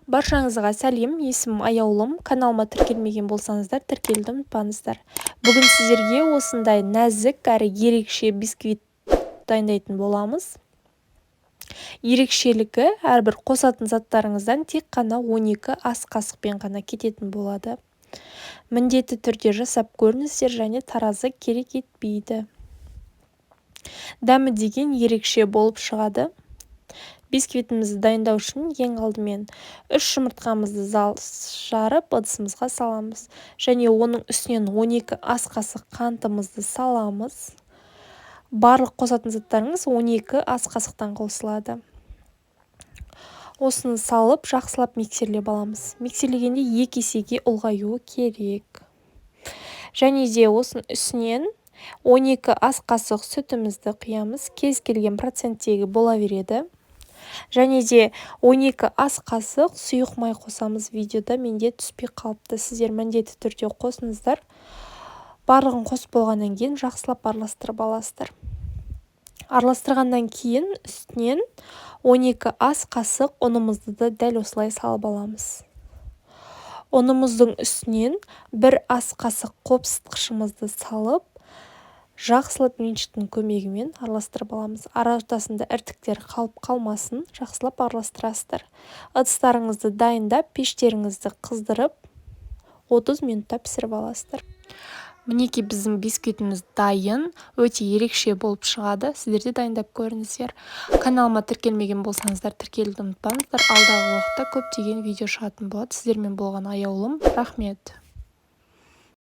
Баршаңызға сәлем! Есімім Аяулым. Каналыма тіркелмеген болсаңыздар, тіркелуді ұмытпаңыздар. Бүгін сіздерге осындай нәзік әрі ерекше бисквит дайындайтын боламыз. Ерекшелігі: әрбір қосатын заттарыңыздан тек қана 12 ас қасықпен ғана кететін болады. Міндетті түрде жасап көріңіздер және таразы керек етпейді. Дәмі деген ерекше болып шығады. Бисквитімізді дайындау үшін ең алдымен 3 жұмыртқамызды жарып, ыдысымызға саламыз және оның үстінен 12 ас қасық қантымызды саламыз. Барлық қосатын заттарыңыз 12 ас қасықтан қосылады. Осыны салып, жақсылап миксерлеп аламыз. Миксерлегенде 2 есеге ұлғаюы керек. Және де осының үстінен 12 ас қасық сүтімізді құямыз, кез келген проценттегі бола береді. Және де 12 ас қасық сұйық май қосамыз. Видеода менде түспей қалыпты, сіздер міндетті түрде қосыңыздар. Барлығын қосып болғаннан кейін жақсылап араластырып аласыздар. Араластырғаннан кейін үстінен 12 ас қасық ұнымызды да дәл осылай салып аламыз. Ұнымыздың үстінен 1 ас қасық қопсытқышымызды салып, жақсылап венчиктің көмегімен араластырып аламыз. Ара ортасында іртіктер қалып қалмасын, жақсылап араластырасыздар. Ыдыстарыңызды дайындап, пештеріңізді қыздырып, 30 минутта пісіріп аласыздар. Мінекей, біздің бисквитіміз дайын. Өте ерекше болып шығады. Сіздер де дайындап көріңіздер. Каналыма тіркелмеген болсаңыздар, тіркелуді ұмытпаңыздар. Алдағы уақытта көптеген видео шығатын болады. Сіздермен болған Аяулым. Рахмет.